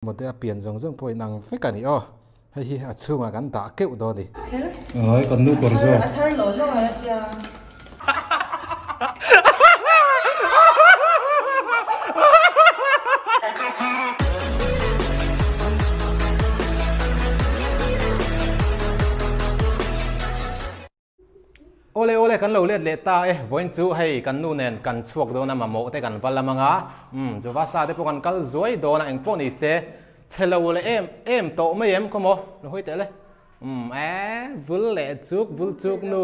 Mawte a pian zawng zawng pawh inang vek a ni aw. Hei hi a chhungah kan dah keuh dawn a ni. Oi kan nu kawr zawk. Awle awle kan lo let leh ta e, vawiin chu hei kan nu nen kan chhuak dawn a mamawh te kan va lam anga, umm Jovasa te pawh kan kal zuai dawn a engpawh ni se chhe lo leh em em tawh mai em khaw maw lo hawi teh le, umm e vul leh chuk vul chuk nu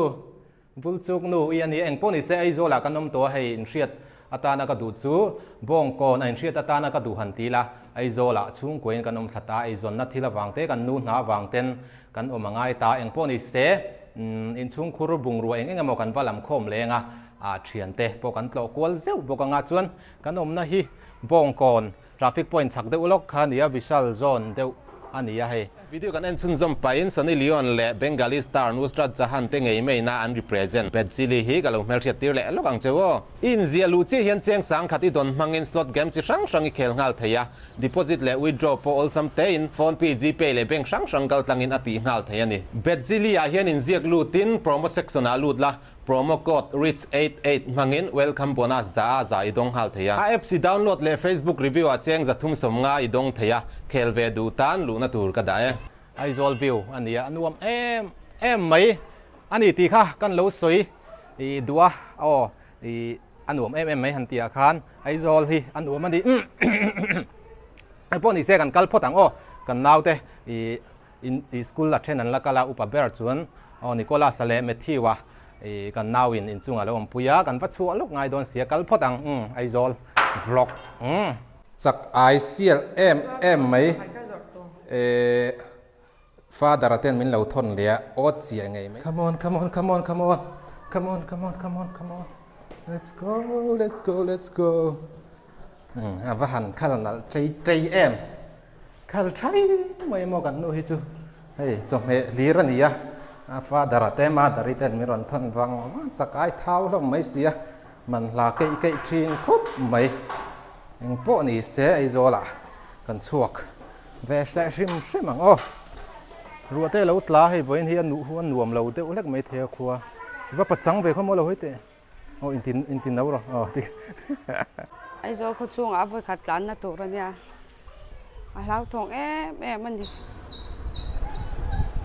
vul chuk nu i a ni a engpawh ni se Aizawl ah kan awm tawh a hei inhriat atana ka duh chu Bawngkawn a inhriat atana ka duh han ti ila Aizawl ah chhungkua in kan awm thla ta eizawnna thil avang te kan nu hna avang ten Kan awm a ngai ta, eng pawh ni se, inchhungkhur bungrua eng eng emaw kan va lam khawm leng a, ah thiante pawh kan tlawh kual zeuh bawk anga chuan kan awmna hi Bawngkawn traffic point chhak deuh lawk kha a ni a, Vishal zone deuh a ni a hei. Video kan en chhunzawm pahin Sunny Leone leh Bengali star Nusrat Jahan te ngei maina an represent Bad Chilli hi ka lo hmelhriat tir leh lawk ang che aw. I inziah luh chiah hian cheng sang khat i dawn hmangin slot game chi hrang hrang i khel nghal thei a, Deposit leh withdraw pawh awlsam tein phone pay, gpay leh bank hrang hrang kal tlangin a tih nghal thei a ni. Bad Chilli ah hian inziak lutin promo section ah lut la, promo code rich 88 hmangin welcome bonus za a za i dawng nghal thei a. A apps i download leh Facebook review ah cheng 350 i dawng thei a, khel ve duh tan luhna tur ka dah e. Aizawl view a nia, a nuam em em mai a ni tih kha kan lo sawi duh a, aw i. A nuam em em mai han tih ah khan Aizawl hi a nuam a ni. Hei pawh ni se kan kal phawt ang aw. Kan naute i in i school a then an la kal a, upa ber chuan aw Nicholas-a leh Matthew-a i kan nau in inchungah lo awmpui a, kan va chhuah lawk ngai dawn sia kal phawt ang umm Aizawl vlog umm. Chak ai sial em em mai e Father a ten min lo thawn leh a, awt chiah ngei mai. Come on, come on, come on, come on, come on, come on, come on, come on. Let's go, let's go, let's go. A va han khal nalh chei chei em. Khal thai mai maw kan nu hi chu. Hei chawhmeh hlir a ni a, a father a te mother i ten min rawn thawn vang vang chak ai thau hlawm mai sia. Man hla keih keih thin khup mai. Engpawh ni se Aizawl ah kan chhuak. Ve hleh hrim hrim ang aw. Ruah te lo tla hei vawiin hi a nuh hu a nuam lo deuh hlek mai thei a khua. I va pachang ve khaw maw lo hawi teh. Aw inti inti no rawh aw ti. Aizawl khaw chungah a vawikhat tlanna tur a nia. A hlauthawng em em a ni.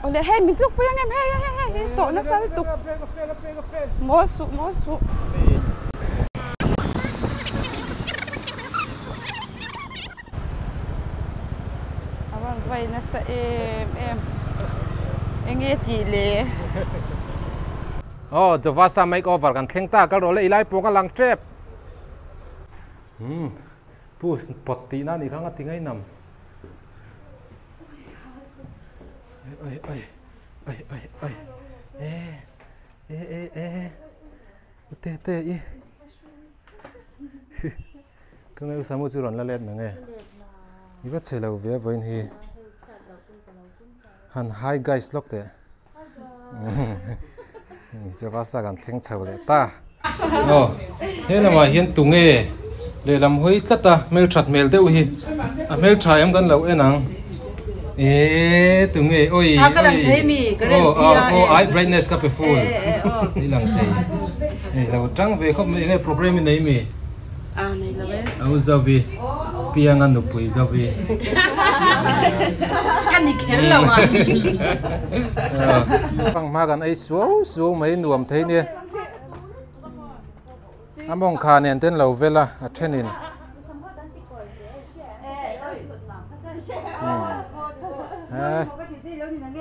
Awle hei min tluk pui ang em hei hei hei hei sawh nasa lutuk. Maw suh maw suh. A rawn vai nasa em em enge tih le. Aw Jovasa make over kan thleng ta kal rawh le i lai pawh ka lang tep. Umm push pawt tihna anih kha nga ti ngainam. Oi oi oi oi oi e e e e u te te i. Ka ngai Samu chu rawn la let na nge? I va chhe lo ve vawiin hi. Han hi guys lawk teh. Java sa kan thleng chho leh ta. Aw, he lamah hian tunge lehlam hawi tlat a, hmelthat hmel deuh hi. A hmeltha em kan lo en ang. Eee tunge oi oi. Ka lang thei mi, ka rem tia e. Aw, eye brightness ka pe full. I lang thei. Hei lo tang ve khawp mai enge program i nei mi? A nei lo e. Au Zovi, Pianga nupui Zovi. Ka ni kher lo a. Panghma kan ei suau suau mai nuam thei nia. A mawng kha nen ten lo vel a, a thenin.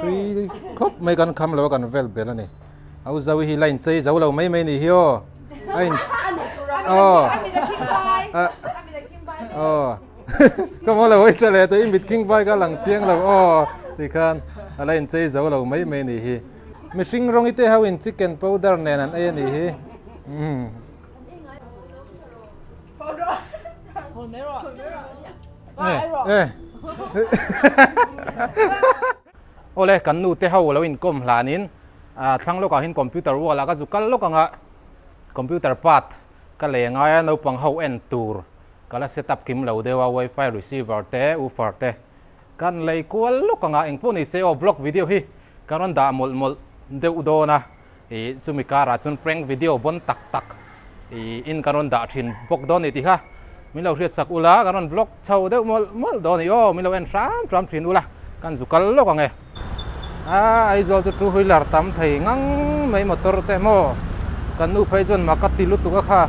Tui khawp mai kan kham lo a kan vel bel a ni. Au Zovi hi line chei zo lo mai mai ni hi aw. A in aw aw ka maw lo hawi tha leh teh i mit khing vai ka lang chiang lo aw tikhan a la inchei zo lo mai mai ni hi mihring rawng i te ho in chicken powder nen an ei a nih hi umm eh eh Awle kan nu te ho lo inkawm hlanin thlang lawkah hian computer wall ah ka zu kal lawk ang a. Computer part ka lei a ngai a, naupang ho en tur Ka la set up kim lo deuh a, wifi receiver te, woofer te kan lei kual lawk ang a, engpawh ni se aw vlog video hi ka rawn dah mawlh mawlh deuh dawn a, ih chumi karah chuan prank video bawn tak tak ih in ka rawn dah thin bawk dawn ni tih kha min lo hriat sak ula, ka rawn vlog chho deuh mawlh mawlh dawn ni aw, min lo en hram hram thin ula, kan zu kal lawk ang e. A Aizawl chu two wheeler tam thei ngang mai motor te maw kan nu phei chuan mak a ti lutuk a kha.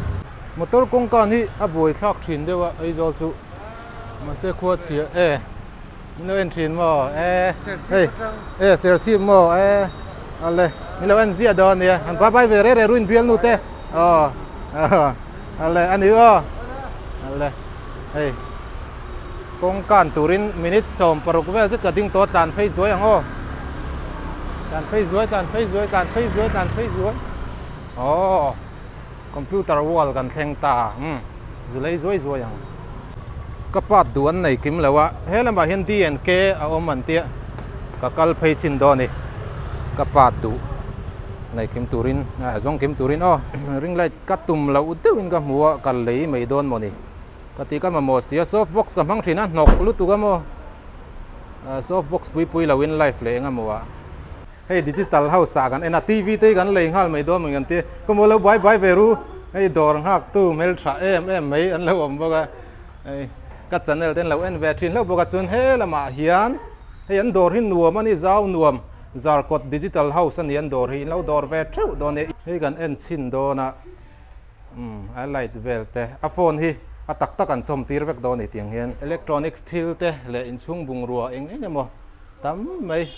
Motor kawngkan hi a buai thlak thin deuh a Aizawl chu mahse khua chhia e min lo en thin maw e hei e serchhip maw e ale min lo en ziah dawn ania han bye bye ve reh reh ruin bial nu te aw ale a ni aw ale hei. Kawngkan turin minute 16 vel zet ka ding tawh a, tlan phei zuai ang aw. Tlan phei zuai, tlan phei zuai, tlan phei zuai, tlan phei zuai. Aw, computer wall kan thleng ta, umm, zu lei zuai zuai ang. Ka part duh an nei kim lo a, he lamah hian D and K a awm an tia, ka kal phei chin dawn a ni. Ka part duh nei kim turin, zawng kim turin aw. Ring light ka tum loh deuhin ka hmu a, ka lei mai dawn maw ni. Ka ti ka mamawh si a, soft box ka hmang thin a, hnawk lutuk a maw? Soft box pui pui lo in live leh eng emaw ah. Hei digital house ah kan en a, TV te hi kan lei nghal mai dawn maw kan ti, ka maw lo buai buai ve ru, hei dawr nghak tu hmel tha em em mai an lo awm bawk a, hei ka channel te an lo en ve thin hlauh bawk a, chuan he lamah hian hei an dawr hi nuam a ni, zau nuam Zarkawt digital house a ni an dawr hi, in lo dawr ve theuh dawn e, hei kan en chhin dawn a. Umm a light vel te a phone hi a tak tak an chawm tir vek dawn a ni tiang hian. Electronics thil te leh inchhung bungrua eng eng emaw tam mai.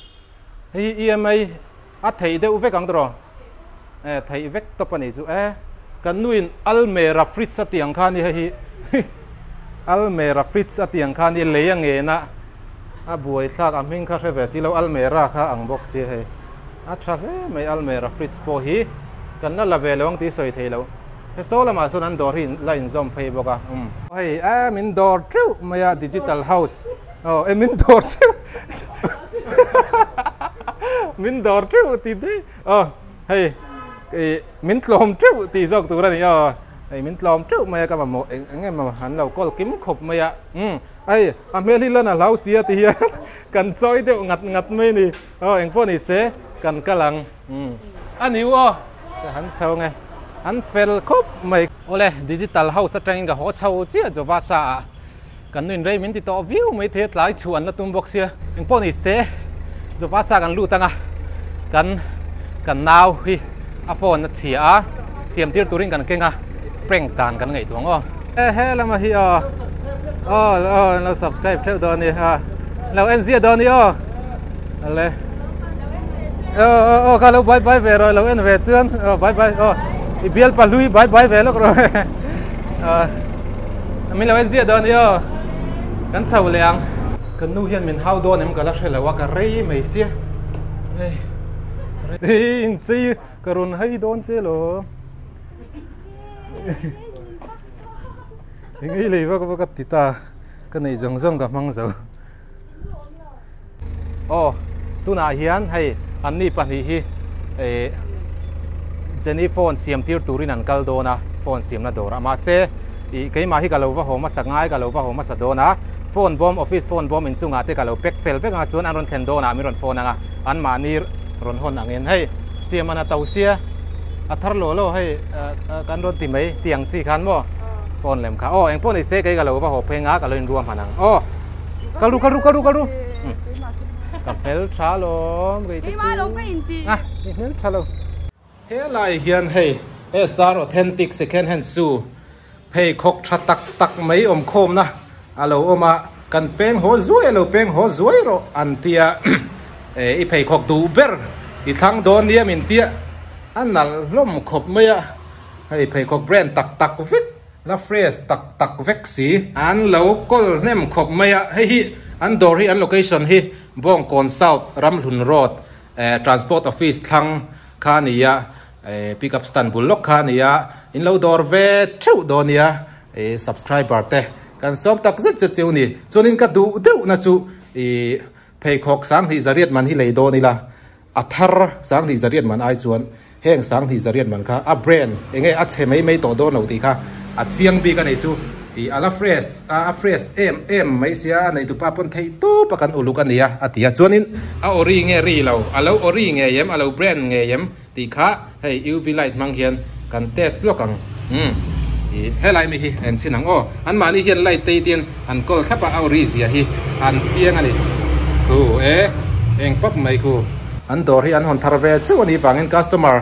Hei hi EMI a theih deuh vek ang tawh e theih vek tawp a nih chu e. Kan nuin almera fridge a tih ang kha a ni hei hi almera fridge a tih ang kha a ni lei a ngen a a buaithlak a hming kha hre ve si lo almera kha ang bawk si hei. A tha hle mai almera fridge pawh hi kan la la ve lo ang tih sawi thei lo. He saw lamah sawn an dawr hi la inzawm phei bawk a. Umm. Hei a min dawr teuh mai a digital house aw e min dawr teuh min dawr teuh tih daih aw hei ih min tlawm teuh tih zawk tur a ni aw hei min tlawm teuh mai a ka mamawh eng eng emaw an lo kawl kim khawp mai a umm hei a hmel hi lan a hlau sia ti hian kan chawi deuh ngat ngat mai a ni. Aw engpawh ni se kan kal ang. Umm a ni u aw ka han chho nge an fel khawp mai. Awle digital house atangin ka haw chho chiah Jova sa ah kan nuin rei min ti tawh viau mai thei a tlai chhuah an la tum bawk sia. Engpawh ni se Jova sa kan lut anga kan kan nau hi a phone a chhia a siam tir turin kan keng a prank dan kan ngaihtuah ang aw. E he lama hi aw aw aw an lo subscribe theuh dawn a ni a lo en ziah dawn a ni aw. Ale aw aw aw kha lo bye bye ve rawh lo en ve chuan aw bye bye aw i bial pahlui bye bye ve lawk rawh aw min lo en ziah dawn i aw kan chho leh ang kan nu hian min hau dawn em ka la hre lo a ka rei mai sia hei hei inchei ka rawn hai dawn che lo engei lei vak vak a ti ta ka neih zawng zawng ka hmang zo. Aw tunah hian hei anni pahnih hi eh Jenny phone siam tir turin an kal dawn a phone siamna dawrah mahse ih keimah hi ka lo va haw hmasa ngai ka lo va haw hmasa dawn a phone bawm office phone bawm inchungah te ka lo pack fel vek ang a chuan an rawn thlen dawnah min rawn phone ang a anmahni rawn hawn angin hei siam an a to sia a thar law law hei kan rawn ti mai tih ang chi khan maw phone lem kha aw engpawh ni se kei ka lo va haw phei ang a ka lo inruahman ang aw. Kalu kalu kalu kalu. Ka hmel tha lawm kei te chu. Keimah lo ka inti. Ah, i hmel tha lo. He lai hian hei SR Authentic Second Hand Shoe pheikhawk tha tak tak mai awm khawmna a lo awm a, kan peng haw zuai a lo peng haw zuai rawh an tia i pheikhawk duh ber i thlang dawn nia min tia a nalh hlawm khawp mai a, hei pheikhawk brand tak tak vek. La fresh tak tak vek si. An lo kawl hnem khawp mai a, hei hi an dawr hi an location hi Bawngkawn South Ramhlun Road Transport Office thlang kha a ni a, pick up stand bul lawk kha a ni a, in lo dawr ve theuh dawn nia subscriber te kan sawm tak zet zet cheu ni. Chuanin ka duh deuh na chu ih pheikhawk sanghnih zariat man hi lei dawn ila. A thar sanghnih zariat man ai chuan heng sanghnih zariat man kha a brand enge a chhe mai mai tawh dawn lo tih kha a chiang bik a nih chu. Ih a la fresh a a fresh em em mai sia a neitupa pawn theih tawp a kan uluk a nia a ti a chuanin a ori nge ri lo a lo ori ngei em a lo brand ngei em tih kha hei UV light hmang hian kan test lawk ang umm ih helai mi hi en chhin ang aw anmahni hian light te hi tin an kawl thlap a a ori zia hi an chiang a ni khu e eng pap mai khu. An dawr hi an hawn thar ve chauh a nih vangin customer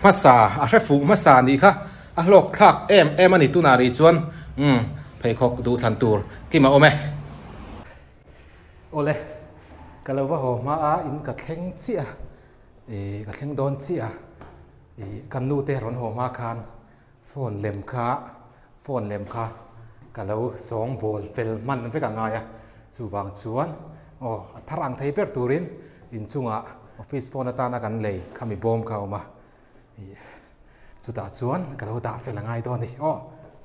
hmasa a hre fuh hmasa nih kha. A hlawk thlak em em a ni tunah rih chuan umm pheikhawk duh thlan tur kim a awm e. Awle, ka lo va haw hma a in ka thleng chiah a, ih ka thleng dawn chiah a, ih kan nu te rawn haw hma khan phone lem kha phone lem kha ka lo sawng bawl fel hman vek a ngai a, chuvang chuan aw a thar ang thei ber turin inchungah office phone atana kan lei khami bawm kha a awm a. Chutah chuan ka lo dah fel a ngai dawn a ni. Aw,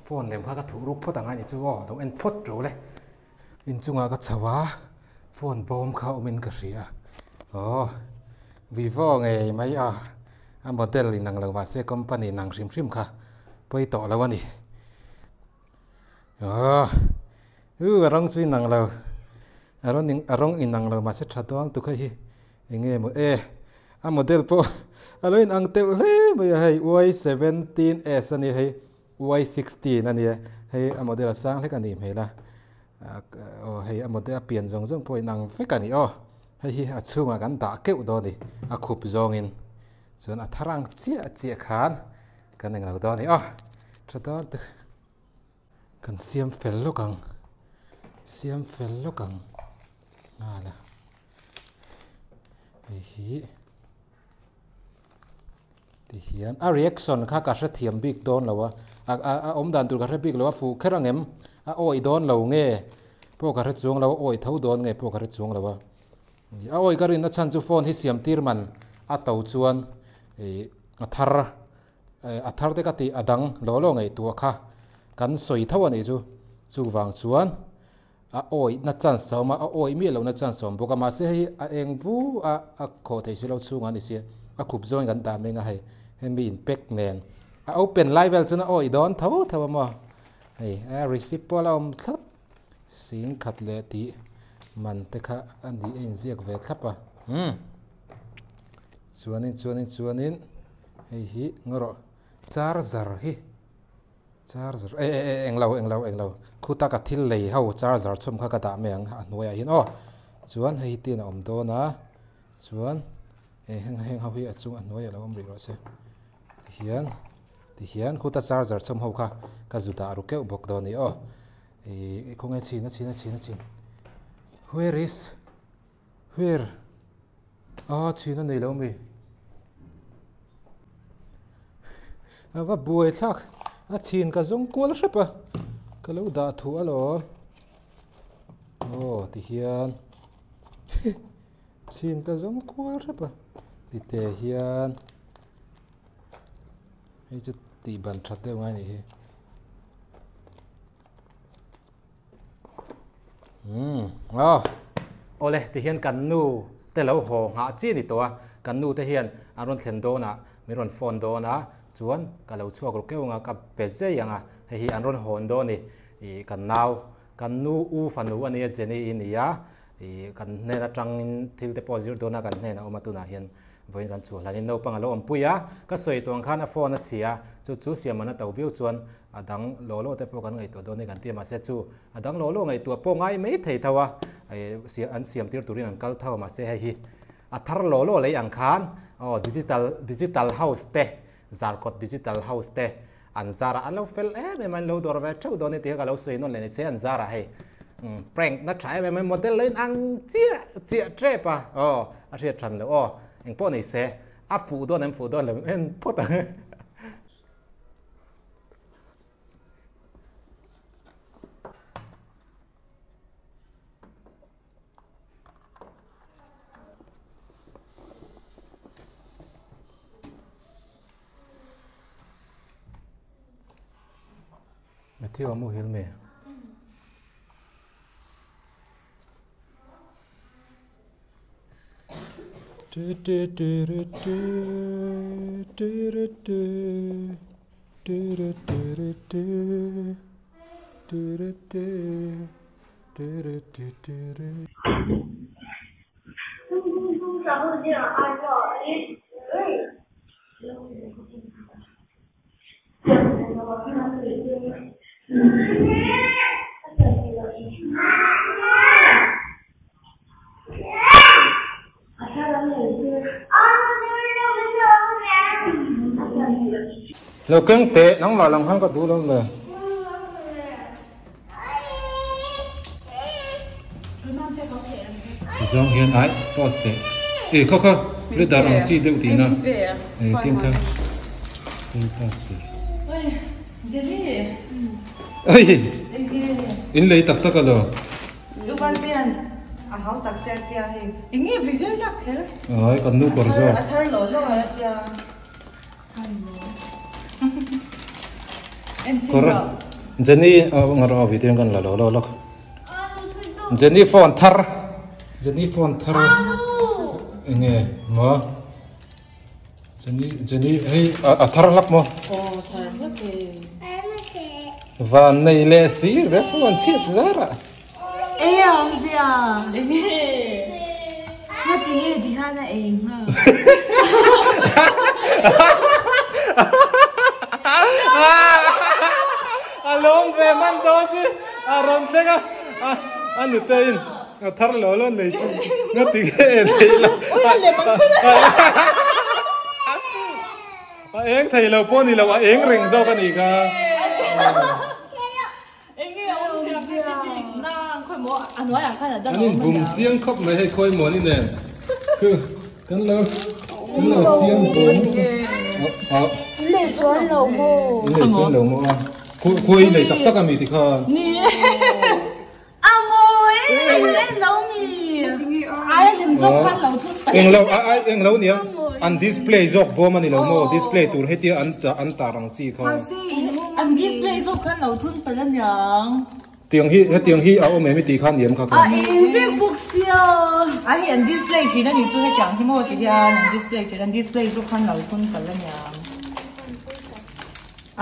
phone lem kha ka thuh ruk phawt ang a ni chu aw, lo en phawt ro le. Inchungah ka chho a, phone bawm kha awmin ka hria. Aw, Vivo ngei mai a, a model inang lo mahse company inang hrim hrim kha pawi tawh lo a ni. Aw, u a rawng chu inang lo, a rawng inang lo mahse tha dawn tuk hei hi. Enge maw e, a model pawh a lo inang teuh hle mai a hei Y17S a nia hei Y16 a nia hei a model a sang hlek a nih hmel a aw hei a model a pian zawng zawng pawh inang vek a ni aw hei hi a chhungah kan dah keuh dawn a ni a khup zawngin chuan a thar ang chiah chiah khan kan englo dawn a ni aw tha dawn te. Kan siam fel lawk ang, siam fel lawk ang nghal a, hei hi ti hian a reaction kha ka hrethiam bik dawn lo a, a awm dan tur ka hre bik lo a fuh kher ang em a awih dawn lo nge pawh ka hre chuang lo a awih tho dawn nge pawh ka hre chuang lo a, a awih ka rinna chhan chu phone hi siam tir man a to chuan ih a thar. A thar te ka tih a dang law law ngaihtuah kha kan sawi tho a nih chu. Chuvang chuan a awihna chance a awm a, a awih miah lohna chance a awm bawk a. Mahse hei a eng vu a, a khawh theih si lo chhungah a ni si. A khup zawngin kan dah meng a hei, hemi in pack nen. A open lai vel chuan a awih dawn tho tho a maw. Hei a receipt pawh a la awm thlap. Sing khat leh tih man te kha a nih a inziak ve thlap a. Umm. Chuanin chuanin chuanin hei hi ngaw rawh charger hi charger e e e englo englo englo khuta ka thil lei ho charger chhawm kha ka dah mai ang a hnuaiah hian aw chuan hei hi tin a awm dawn a chuan e heng heng ho hi a chung a hnuaiah lo awm rih rawh se tihian tihian khuta charger chhawm ho kha ka zu dah ru keuh bawk dawn a ni aw ih khawnge chhin a chhin a chhin a chhin where is Where? A chhin a nei lo mi. A va buai thlak. A chhin ka zawng kual hrep a. Ka lo dah thuh alawm. Aw ti hian. Chhin ka zawng kual hrep a. Ti te hian. Hei chu tih ban that deuh ngai nih hi. Umm aw. Awle tihian kan nu te lo haw nghah chi a ni tawh a, kan nu te hian an rawn thlen dawn ah min rawn phone dawn a, chuan ka lo chhuak ru keuh ang a, ka pe zei ang a, hei hi an rawn hawn dawn i, ih kan nau, kan nu u fanu a nia Jenny i ni a, ih kan hnen atangin thil te pawh zir dawn a kan hnenah awm a tunah hian Vawiin kan chhuah hlanin naupang a lo awmpui a, ka sawi tuang khan a phone a chhia a, chu chu siam an a to viau chuan a dang law law te pawh kan ngaihtuah dawn a ni kan ti a, mahse chu a dang law law ngaihtuah pawh ngai mai thei tho a, an siam tir turin an kal tho a, mahse hei hi a thar law law lei ang khan aw digital digital house te Zarkawt digital house te an zar a, an lo fel em em a, an lo dawr ve theuh dawn a ni tih kha ka lo sawi nawn leh ni se an zar a hei prank na tha em em a model lo in ang chiah chiah tep a aw a hriat than loh aw engpawh ni se a fuh dawn em fuh dawn lo en phawt ang. Matthew a muhil mi. Tu tu tu ru tu tu ru tu tu ru tu ru tu. Lo keng teh nangmah lang khan ka duh lo le. Zawng hian ai post teh. E kho kho le dar ang chi deuh tihna. E tin thang. Tin post teh. Oi. In lei tak tak alo. A hau tak che a tia hei. Eng nge video i lak kher? Ai kan nu kawr zawk. A thar lo lo a tia. Kawr Jenny ngar a video kan la lo lo lawk. Jenny phone thar. Jenny phone thar. Eng nge maw? Jenny Jenny hei a thar hlak maw? Aw thar hlak e. Van nei leh si ve phone chhiat zar ah. Ei a awm zia. Ngati nge ti hian a ei nghal. A lawm ve man dawn si a rawn thleng a a nute in a thar lo lo nei chu ngati nge en thei lo. A eng thei lo pawh ni lo a eng reng zawk a nih kha. An inbum chiang khawp mai hei khawi muan i nen khu kan lo kan lo siam bawm a In lei sual lo maw? In lei sual lo maw a khawi lei tak tak a mi ti khan. A mawi e lo mi ai a lem zawk khan lo thun palh. Englo a ai englo nia an display zawk bawm a ni lo maw display tur hetia an an tar ang chi kha. An display zawk khan lo thun palh a niang. Tiang hi hetiang hi a awm em i tih khan niam kha kha. A eng vek bawk sia. Ai an display thin a nih chu hetiang hi maw ti hian an display thin an display zawk khan lo thun palh a niang.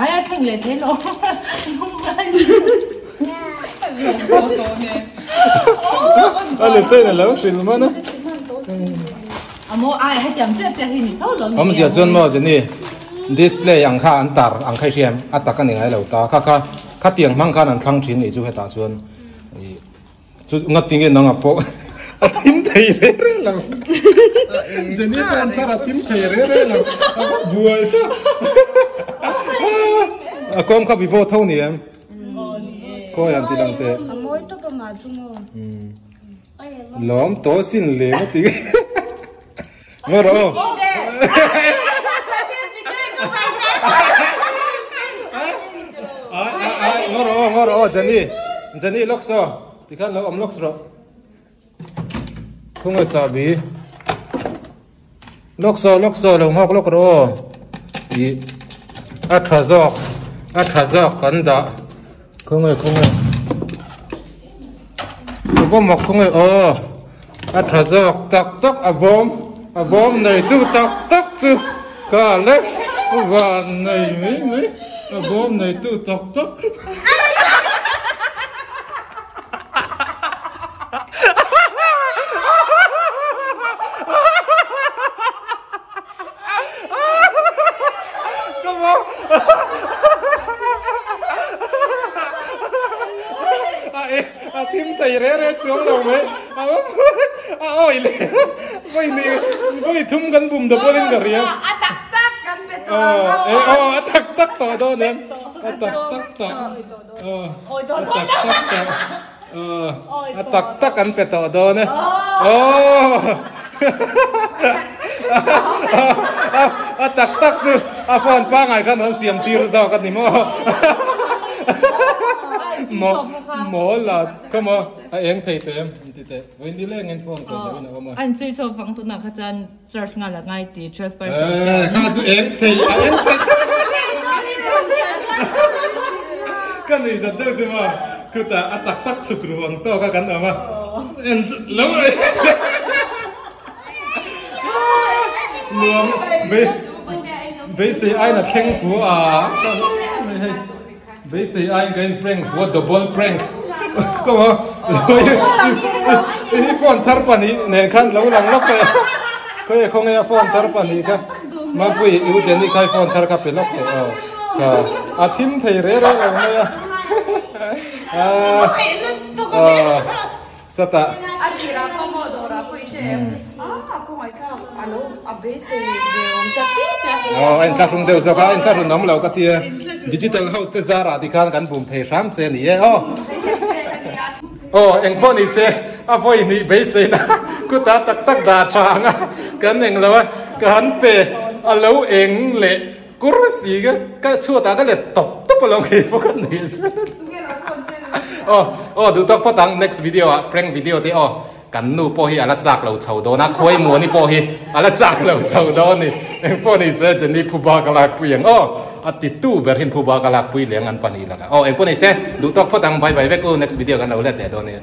Ai a thleng leh thei lo. A nute in a lo hrilh man a. Amo ai hetiang chiah chiah hi ni tho lo ni. Awmzia chuan maw Jenny display ang kha an tar ang kha i hria em a tak a ni ngai lo ta kha kha khatiang hmang khan an thlang thin nih chu hetah chuan Chu ngati nge nang a pawh a thim thei re re lo. Jenny pawh an thar a thim thei re re lo. A va buai ta. A kawm kha vivo tho ni em? Khawi an ti lang teh. A mawi tawp a mah chu maw. Lawm tawh sin le maw ti. Ngaw rawh aw. Ngaw rawh aw, ngaw rawh aw Jenny. Jenny lawk saw. Tikhan lo awm lawk rawh. Khunga chahbi. Lawk saw, lawk saw lo nghawk lawk rawh aw. I a tha zawk, a tha zawk kan dah. Khawnge khawnge Ka va mak khawnge aw a tha zawk tak tak a bawm a bawm nei tu tak tak chu ka le van nei mai mai a bawm nei tu tak tak. A thim thei re re chuang lo mai a awi leh vawi hnih vawi thum kan bum ta pawhin ka ria a tak tak kan pe tawh e aw a tak tak tawh dawn em a tak tak tawh a tak tak tawh A tak tak an pe tawh dawn e. Aww. A tak tak chu a phone pangai khan rawn siam tir zawk a ni maw. Maw maw la kha maw a eng thei teh em an ti teh. Vawi ni leng in phone kawi loin a awm a. An chui chho vang tunah kha chuan charge nghal a ngai ti 12%. Eh kha chu eng thei a eng thei. Ka nuih zat deuh chu maw khutah a tak tak thuk ru ang tawk a kan awm a en lo nuam beisei aina thleng fu a hei. Beisei aiin ka in prank huat double prank ka maw i phone thar pahnih nen khan lo lang lawk teh khawi khawnge a phone thar pahnih kha Mapui i u Jenny kha i phone thar kha pe lawk teh aw kha a thim thei reh reh lo mai a aw Sata. A tirah pawh maw dawrah pawh i hre em? Ah, khawngaih thlak a lo a beisei ve awm ta te te a. Aw, a inthlahrung deuh zawk a, a inthlahrun awm lo ka tia. Digital house te zarah tikhan kan bum thei hram che ni e aw. Aw, eng pawh ni se, a vawi hnih beiseina kuta tak tak dah tha ang a, kan eng lo a, ka han pe a lo eng leh Kursi ka ka chhuatah ka let tawp tawp alawm kei pawh ka nuih zet. Aw aw duh tawk phawt ang next video ah prank video te aw kan nu pawh hi ala chak lo chho dawn a khuai muani pawh hi ala chak lo chho dawn ni eng pawh ni se Jenny phuba ka lak pui ang aw a ti tu ber hin phuba ka lak pui leng an pahnih lakah aw eng pawh ni se duh tawk phawt ang bye bye vek u next video kan lo let leh dawn nia.